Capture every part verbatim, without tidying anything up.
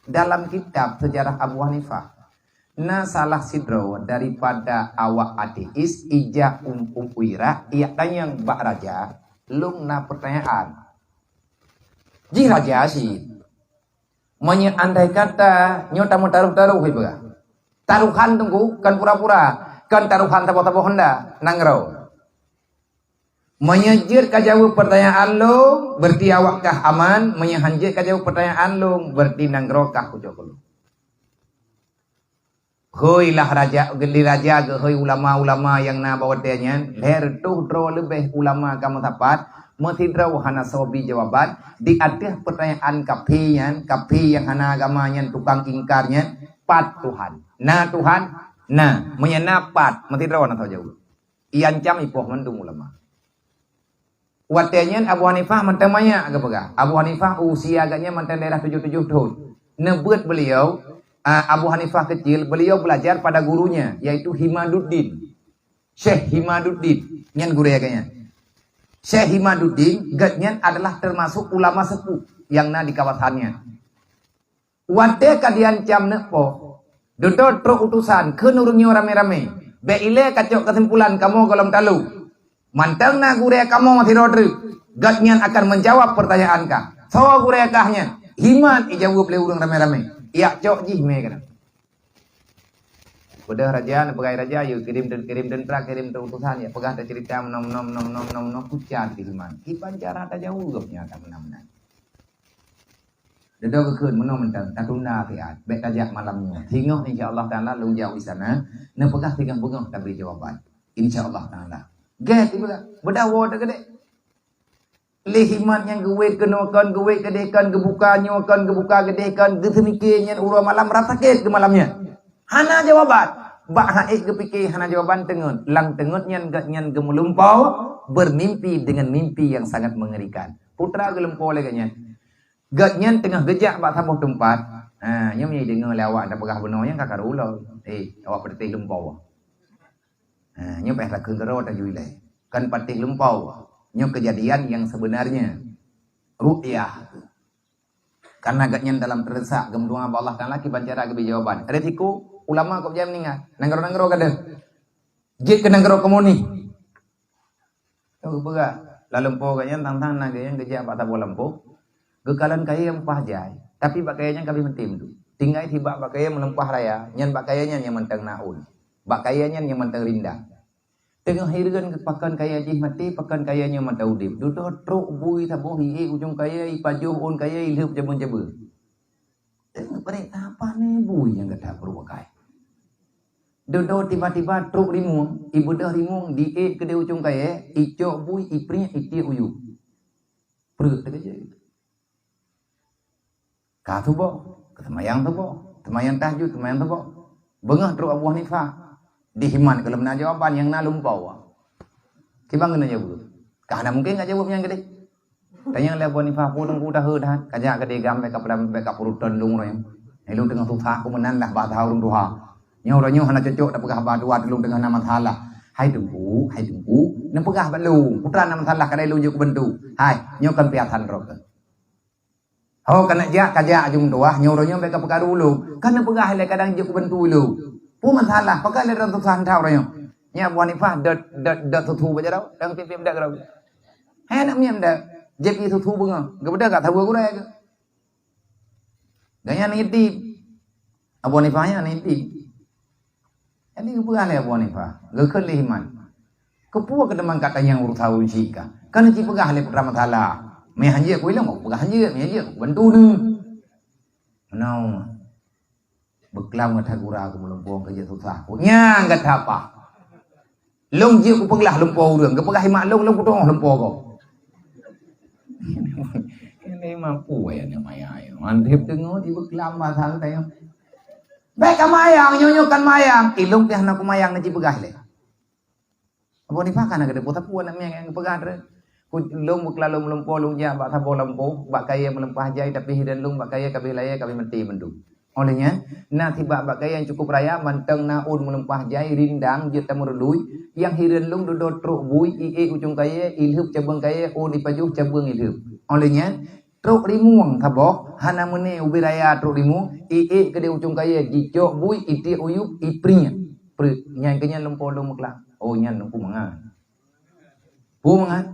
Dalam kitab sejarah Abu Hanifah, na salah sidroe daripada awak ateis ijak um, um uirak, ijak tanyong bak raja, "Lôn na peutanyaan." Jih raja cit, "Meunyoe andai kata nyoe tameutarôh-tarôh," ipeugah. "Tarohan teungku, kon pura-pura, kon tarohan saboh-saboh honda, nanggroe. Meunyoe jeuet kajaweueb peutanyaan lôn, beureuti awak kah aman, meunyoe han jeuet kajaweueb peutanyaan lôn, beureuti nanggroe kah kucok keu lôn." Hôi lah raja, di raja geuhôi ulama-ulama nyang na bak watée nyan, lhée reutôh droe leubeh ulama ka meusapat, meusidroe hana soe bi jawaban, di ateueh peutanyaan kafé nyan, kafé nyang hana agama nyan, tukang ingkar nyan, "Pat Tuhan? Na Tuhan?" "Na." "Meunyoe na, pat?" Meusidroe hana soe jaweueb. Iancam ipoh mandum ulama. Watée nyan Abu Hanifah mantong manyak geupeugah. Abu Hanifah usia geuh nyan mantong daerah tujoh tujoh thon. Neubeuet beliau, a, Abu Hanifah kecil, beliau belajar pada gurunya, yaitu Himaduddin. Syekh Himaduddin, nyan gurée geuh nyan. Syekh Himaduddin, geuh nyan adalah termasuk ulama sepuh nyang na di kawasan nyan. Watée ka diancam neuk poh, dudoe trok utosan kheun ureuëng nyoe ramé-ramé, "Bék ilée kacok keusimpulan kamoe gohlom talu. Mantong na gurée kamoe sidroe treuk, gobnyan akan meujaweueb peutanyaan kah." "Soe gurée kah nyan?" "Himan," ijaweueb lé ureuëng ramé-ramé. "Ijak cok jih mé keunan." Peugah raja, neupeugah raja, "Yuk, kirim, kirim teuntara, kirim utosan, ya, peugah teuceurita meunoe, meunoe, meunoe, meunoe, meunoe, meunoe, kucan di Himan." Kiban cara tajaweueb gobnyan ka meunan-meunan. Dudoe geukheun meunoe mantong, tatunda siat, bék tajak malam nyoe. Singoh insya Allah Taala lôn jak u sana, neupeugah singoh beungoh tabri jawaban. Insya Allah Taala. Gét ipeugah, beudawa teugeudeh. Lé Himan nyang geuwét keunoe kon, geuwét keudeh kon, geubuka nyoe kon, geubuka keudeh kon, geuseumiké nyan uroe malam rasa sakét keu malam nyan. Hana jawaban. Bak haiek geupike hana jawaban teungeut. Lam teungeut nyan gobnyan geumeulumpoe, bermimpi dengan mimpi yang sangat mengerikan. Putra geulumpoe lé gobnyan. Gobnyan teungoh geujak bak saboh teumpat. Ha, nyoe meunyo deungoe lé awak tapeugah bunoe nyang ka karu ulôn. Eh, awak peureuteh lumpoe. Ha, nyoe payah takheun keudroe tajui lé. Kon patéh lumpoe. Nyoe keujadian nyang seubeunarnya. Ru'yah. Karena gobnyan dalam teudesak geumeudoa bak Allah Taala kiban cara geubri jawaban. Risiko ulama kok jai meuninggai. Nanggroe-nanggroe gadôh. Jeuet keu nanggroe komunis. Geupeugah, lam lumpoe gobnyan tang-tang na gobnyan geujak bak saboh lampôh, geukalon kayée meuleupah jai, tapi bak kayée nyan ka abéh meutem tu. Tinggai sibak bak kayée meuleupah raya, nyan bak kayée nyan nyang mantong na ôn, bak kayée nyan nyang mantong rindang. Teungoh hireuen pakon kayée jih maté, pakon kayée nyoe mantong udeb. Dudoe trok bui saboh iék ujong kayée, ipajoh ôn kayée, ilheueb jabeueng-jabeueng. Teungoh parek tapa nibui nyang gata peurupakai. Dudoe tiba-tiba trok rimueng, ibeudôh rimueng diék keudeh ujong kayée, icok bui, ipriek, itiek u yup. Pruet teukeujot. Ka suboh, ka seumayang suboh, seumayang tahajud, seumayang suboh. Beungoh trok Abu Hanifah. Di Himan ka lom na jawaban nyang na lumpoe. Kiban keuneuk jaweueb. Ka hana mungken ka jaweueb nyang keudeh. Tanyong lé Abu Hanifah, "Peue teungku tahe that? Kajak keudeh gam bék ka peuruton lôn uroe nyoe. Lôn teungoh susah ku meunan lah bahasa ureuëng tuha. Nyoe uroe nyoe hana cocok tapeugah bahasa tuha lôn teungoh na masalah. Hai teungku, hai teungku, neupeugah bak lôn. Peue teuma na masalah kadai lôn jeuet kubantu. Hai, nyoe kon piasan droe keuh." Ho keuneuk jak, kajak aju meutuwah, nyoe uroe nyoe bék ka peukaru ulôn. Kan neupeugah ilée kadang jeuet kubantu ulôn. Peue masalah, pakon lé droe susah that uroe nyoe? Nyan Abu Hanifah dot, dot, dot susu bak jaroe, dan tieb-tieb dot keudroe. Hai aneuk miet muda, jép ié susu beungoh, geubeudôh ka saweue gurée keuh. Gobnyan nitip. Abu Hanifah nyan nitip. Jadi geupeugah lé Abu Hanifah, geukheun lé Himan, "Keupeue keuteumang ka tanyong urusan ureuëng syik ka? Kan ci peugah lé putra masalah. Meuhan jeuet ku ilong, peugah han jeuet, meuhan jeuet ku bantu neuh." Meunoe. Beuklam gata gura ku meulumpoe ka jeuet susah ku. Nyang gata apa? Lôn jeuet kupeuglah lumpoe ureuëng, geupeugah ié mak lôn, lôn kuteungoh lumpoe gob. Ini mampu ya ni maya ya. Mantap tengok di beuklam bahasa tayong. Bék ka mayang, nyoe-nyoe kan mayang. Ilong teh hana kumayang na jipeugah lé. Abu Hanifah kan ada peue-peue aneuk miet nyang geupeugah treuk. Ku lôn beuklam lumpoe lôn jak bak saboh lampôh, bak kayée meuleupah jai tapi hireuen lôn bak kayée ka abéh layée ka abéh maté mandum. Óh lheueh nyan, na sibak bak kayée nyang cukup raya mantong na ôn meuleupah jai rindang jeuet tameureului, nyang hireuen lôn dudoe trok bui, iék ujong kayée, ilheueb cabeueng kayée, ôn ipajoh cabeueng ilheueb. Óh lheueh nyan, Trok rimueng saboh, hana meuné ubé raya trok rimueng, iék keudéh ucông kayée, jicok bui, itiek u yup, ipriek. Priek, nyan keuh nyan lumpoe lôn meuklang. Oh, nyan lôn mangat. Peue mangat?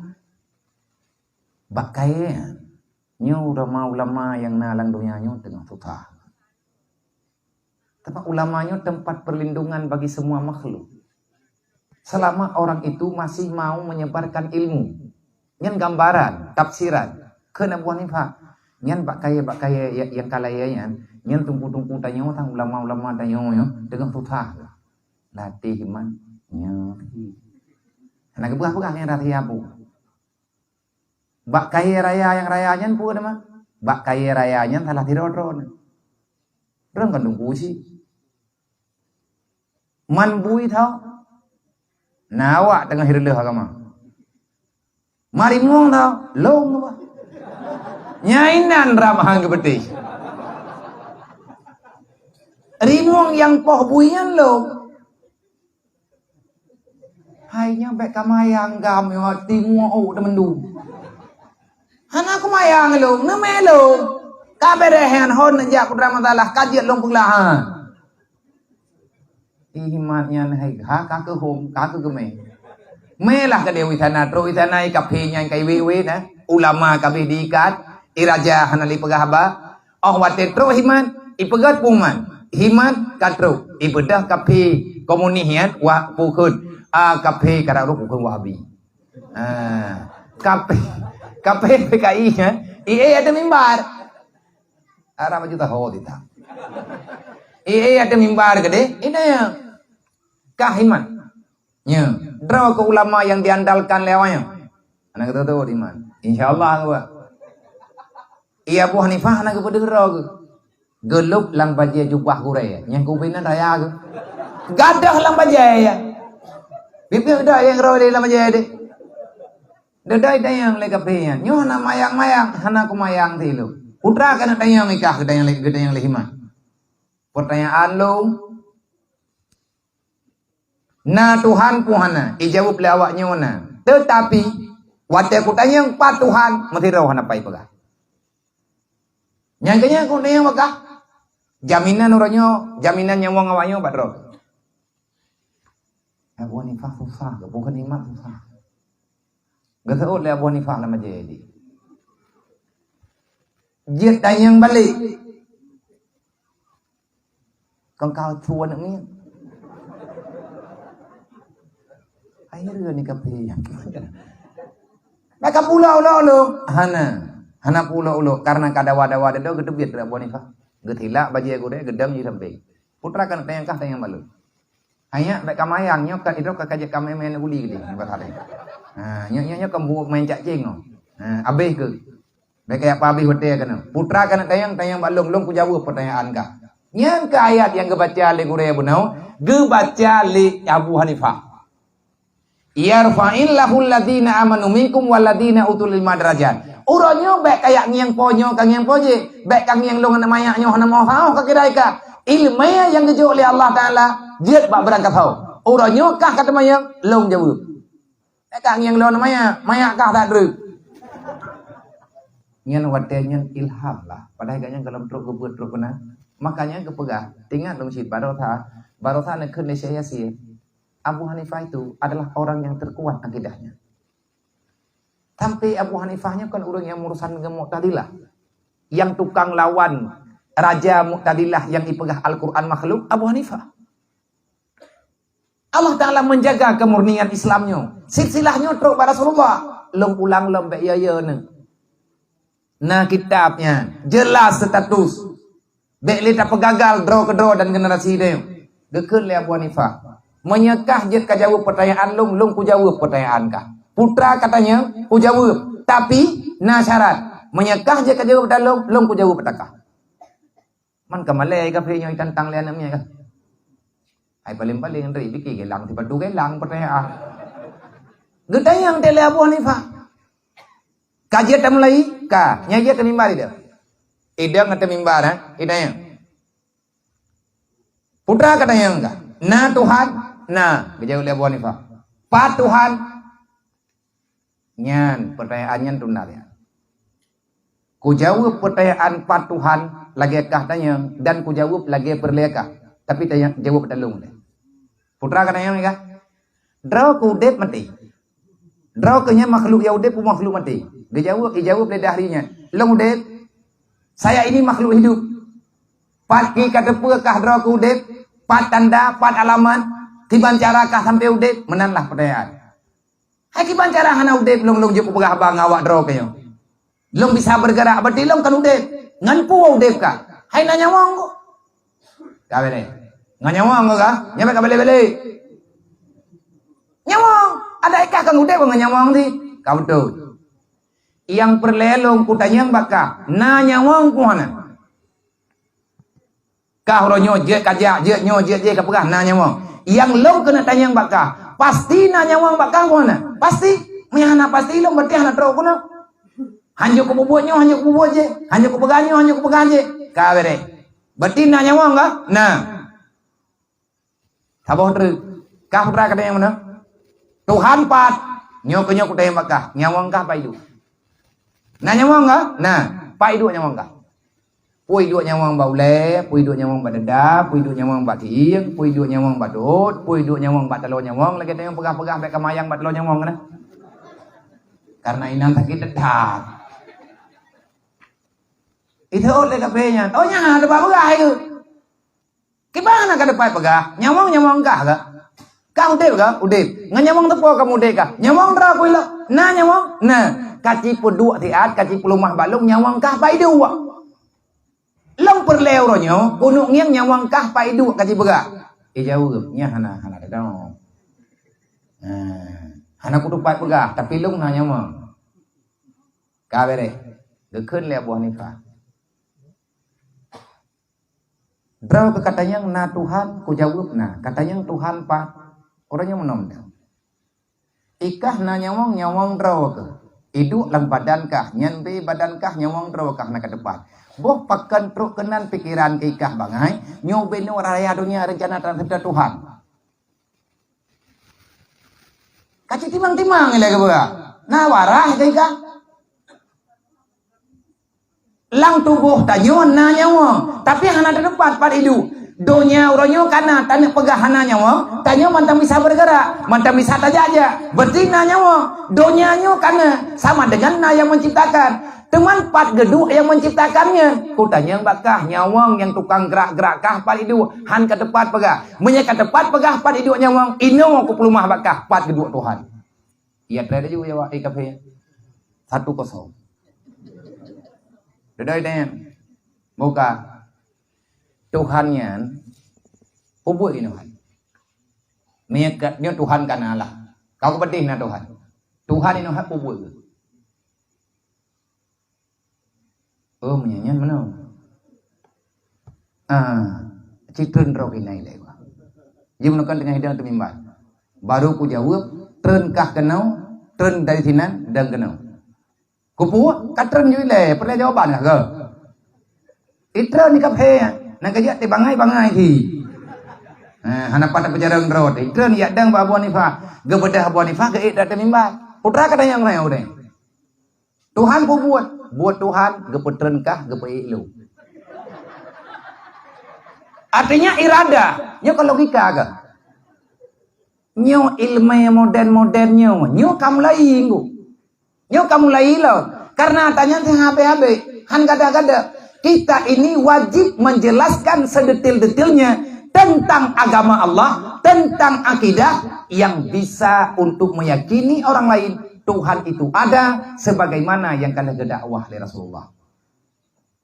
Bak kayée nyan, nyoe ulama-ulama nyang na lam donya nyoe teungoh susah. Teuma ulama nyoe tempat perlindungan bagi semua makhluk. Selama orang itu masih mau menyebarkan ilmu. Nyan gambaran, tafsiran. Kheun Abu Hanifah, nyan bak kayée-bak kayée ya-, nyang ka layée nyan, nyan teungku-teungku tanyoe sang ulama-ulama tanyoe nyoe teungoh susah. Latih iman nyoe. Hana geupeugah-peugah nyan rahsia bu. Bak kayée raya nyang raya nyan peue nama? Bak kayée raya nyan salah sidroe droeneuh. Droeneuh kan teungku si. Man bui tho. Na awak teungoh hireuleuh agama. Marimueng tho, lông apa? Nyainan ramah geubeutih. Rimueng nyang poh bui nyan lông. Hai nyoe bék ka mayang gam nyoe timu ôk teumendum. Hana kumayang lông, neumé lông. Ka bereh nyan hon neujak putra masalah ka jeuet lông peuglahan. Imat nyan hai ha ka keuhom, ka keugeumé. Mélah ka dewi sana, trok di sana i kaphé nyan ka iwé-wé na. Ulama ka bih diikat, i raja hana lé peugah haba. Óh watée trok himat, ipeugét pengumuman. Himat ka trok, ibeudôh kaphé komunis nyan wak pukheun. Ah, kaphé karab pukheun Wahabi. Ah, kaphé, kaphé P K I nyan, ié ada mimbar. Arab baju tahu tidak. Ié ada mimbar gede, ini ya. Kah himat. Nya, droe keu ulama nyang diandalkan lé awaknyan. Aneuk geututoe iman. Insya Allah geuba. Iya Abu Hanifah hana geupeudeuh droe geuh. Geulôb lam bajée jubah gurée, nyang kubinan raya geuh. Gadoh lam bajée ya. Bibi udah nyang roe di lam bajée deh. Dedai dayang lé kaphé nyan. Nyoe hana mayang-mayang, hana kumayang ti lôn. Putra kana dayang ikah geuh dayang lé, geuh dayang lé himan. Pertanyaan lôn, Na Tuhan pun hana, ijaweueb lé awak nyoe na. Teutapi, watée kutanyong pat Tuhan, meusidroe hana pai peugah. Nyang keu nyan kutanyong peugah, jaminan uroe nyoe, jaminan nyawöng awak nyoe bak droe. Abu Hanifah susah, geupeugah nikmat susah. Geuseuôt lé Abu Hanifah lam majelis. Jeuet tanyong balek. Kon ka su aneuk miet. Hai re ni kaphé. Maka pula ulo-ulo. Hana. Hana pula ulo karena ka dawa-dawa dedo geuteubiet Abu Hanifah. Geutilak bajée gurée geudong jisampéng. Putra kan tayang kah tayang balon. Hanya bék ka mayang nyoe ka idok ka kajak ka main-main guli gede. Ha, nyoe nyoe nyoe ka buet main cak ceng nyoe. Ha, abéh ke. Bék kajak pabéh watée keunoe. Putra kana tayang, tayang bak lôn, lôn kujaweueb peutanyaan kah. Nyan keuh ayat nyang geubaca lé gurée bunoe, geubaca lé Abu Hanifah. "Yarfa'illahu alladzina amanu minkum walladzina utul ilma darajat." Uroe nyoe bék kajak ngieng po nyoe ka ngieng po jih. Bék ka ngieng lôn aneuk manyak nyoe hana meusahoh ka kira ka. Ileumé nyang geujok lé Allah Taala jeuet bak beurangkat sahoe. Uroe nyoe kah ka teumanyong, lôn jaweueb. Bék ka ngieng lôn aneuk manyak, manyak kah that dreuek. Nyan watée nyan ilham lah. Padahai gobnyan gohlom trok geubeuet trok keunan. Makanya geupeugah, ingat lôn cit barosa, barosa neukheun lé Syekh Yasin. Abu Hanifah itu adalah orang yang terkuat akidahnya. Sampai Abu Hanifah nyoe kan ureuëng nyang meurusan dengan Mu'tazilah. Yang tukang lawan raja Mu'tazilah yang ipeugah Al-Quran makhluk, Abu Hanifah. Allah Ta'ala menjaga kemurnian Islam nyoe. Silsilah nyoe trok bak Rasulullah. Lôn ulang lom bék ya-ya nyoe. Na kitab nyan, jelas status. Bék lé tapeugagal droe keudroe dan generasi nyoe. Geukheun lé Abu Hanifah, "Meunyoe kah jeuet kajaweueb peutanyaan lôn, lôn kujaweueb peutanyaan kah. Putra ka tanyong, kujaweueb. Tapi, na syarat. Meunyoe kah jeuet kajaweueb dan lôn, lôn kujaweueb ata kah." Man ka malée kaphé nyoe itantang lé aneuk miet kah. Hai paleng-paleng Andri pike gelang sipatu gelang peutanyaan. Geutanyong teuh lé Abu Hanifah. Ka jeuet tamulai? Ka. Nyan jeuet tamimbar ideh. Ideh ngon tamimbar, eh? Itanyong. Putra ka tanyong ka. Na Tuhan? Na. Geujaweueb lé Abu Hanifah. Pat Tuhan? Nyan, peutanyaan nyan tunda nyan. Kujaweueb peutanyaan pat Tuhan lagée kah tanyong dan kujaweueb lagée peureulée kah. Tapi tanyong, jaweueb teulung deh. Putra ka tanyong kah? Droe keu udeb maté. Droe keu nyan makhluk nyang udeb peue makhluk maté? Geujaweueb, ijaweueb lé dahri nyan. Lôn udeb. Saya ini makhluk hidup. Pat ki ka teupeue kah droe keu udeb? Pat tanda, pat alamat? Kiban cara kah sampai udeb? Meunan lah peutanyaan. Hai kiban cara hana udeb lôn, lôn jeuet kupeugah haba ngon awak droe keuh nyoe. Lôn bisa bergerak, berarti lôn kan udeb. Ngon peue udeb kah? Hai na nyawöng kok. Ka beureh. Ngon nyawöng kah? Nyan ka bele-bele. Nyawöng. Ada ikah kan udeb ngon nyawöng sih. Ka beutôi. Nyang peureulée lôn kutanyong bak kah, na nyawöng keu hana? Kah uroe nyoe jeuet kajak, jeuet nyoe, jeuet jih kapeugah na nyawöng. Nyang lôn keuneuk tanyong bak kah, pasti na nyawöng bak kah keu hana? Pasti. Meunyo hana pasti lôn, berarti hana trok keunoe. Hanjeuet kububuet nyoe, hanjeuet kububuet jih. Hanjeuet kupeugah nyoe, hanjeuet kupeugah jih. Ka beureh. Berarti na nyawöng kah? Na. Saboh treuk. Kah putra kadang nyang mana? Tuhan pat. Nyoe keu nyoe kutanyong bak kah. Nyawöng kah pat iduek? Na nyawöng kah? Na. Pat iduek nyawöng kah? Peue iduek nyawöng bak ulée, peue iduek nyawöng bak dada, peue iduek nyawöng bak tieng, peue iduek nyawöng bak dot, peue iduek nyawöng bak taloe nyawöng, lagée tanyong peugah-peugah bék kamayang bak taloe nyawöng keunoe. Karena inan sakét that-that. Itu oleh kafe nyan. Oh, nyan ada bak peugah itu. Kiban na ka teupat peugah, nyawöng, nyawöng kah, kah? Kah udeb kah? Udeb. Ngon nyawöng teupeue kamu udeb kah? Nyawöng droe keu ilok. Na nyawöng? Na. Ka ci peuduek siat, ka ci peulumah bak lôn, nyawöng kah pat iduek? Lôn peureulée uroe nyoe, keuneuk ngieng nyawöng kah pat iduek ka ci peugah. Eh, jaweueb, nyan hana, hana teudoe. Nah, hana kuteupat peugah, tapi lôn na nyawöng. Ka beureh. Geukheun lé Abu Hanifah. Droe keu katanyong na Tuhan, kujaweueb na. Katanyong Tuhan pat, uroe nyoe meunan dah. Ikah na nyawöng, nyawöng droe keuh. Iduek lam badan kah, nyan bée badan kah, nyawöng droe kah na ka teupat. Boh pakon trok keunan pikeran keu ikah bangai, nyoe beuneuh raya donya rencana teuncipta Tuhan. Ka ci timang-timang ilée geupeugah. Na warah keu ikah. Lam tuboh tanyoe na nyawöng, tapi hana teupat pat iduek. Donya uroe nyoe kana taneuk peugah hana nyawöng, tanyoe mantong bisa bergerak, mantong bisa tajak-jak. Berarti na nyawöng. Donya nyoe kana sama dengan na nyang menciptakan. Teuma pat geuduek nyang menciptakan nyan? Kutanyong bak kah, nyawöng nyang tukang gerak-gerak kah pat iduek? Han ka teupat peugah. Meunyo ka teupat peugah pat iduek nyawöng, inoe kupeulumah bak kah, pat geuduek Tuhan. Iya treb laju ya, wak, eh, kafe. Satu kosong. Dodoi nyan. Buka. Tuhan nyan, peue buet inoe han? Meunyo ka, nyoe Tuhan kana lah. Kau keubeutéh na Tuhan. Tuhan inoe han peue buet? Oh, meunyo nyan meunoe. Ah, citron droe keunoe ilée geuh. Jih meunoe kan teungoh hidang teumimba. Baru kujaweueb, treun kah keunoe, treun dari sinan dan keunoe. Kupeue, ka treun ju ilée, peureulée jawaban kah geuh? Itreun di kafe, na kajak teubangai-bangai di. Ah, hana pat tapeujarang droe, itreun yak dang bak Abu Hanifah. Geubeudôh Abu Hanifah, geuék dat teumimba. Putra ka tanyong-tanyong udeh. Tuhan peue buet? Buet Tuhan, geupeutreun kah, geupeuék lôn. Artinya iradah, nyoe ka logika kah? Nyoe ileumé modern-modern nyoe, nyoe ka mulai inggu. Nyoe ka mulai ilong. Karena ata nyan habéh-habéh, han gada-gada. Kita ini wajib menjelaskan sedetil-detilnya tentang agama Allah, tentang akidah yang bisa untuk meyakini orang lain Tuhan itu ada sebagaimana yang ka lheueh geudakwah lé Rasulullah.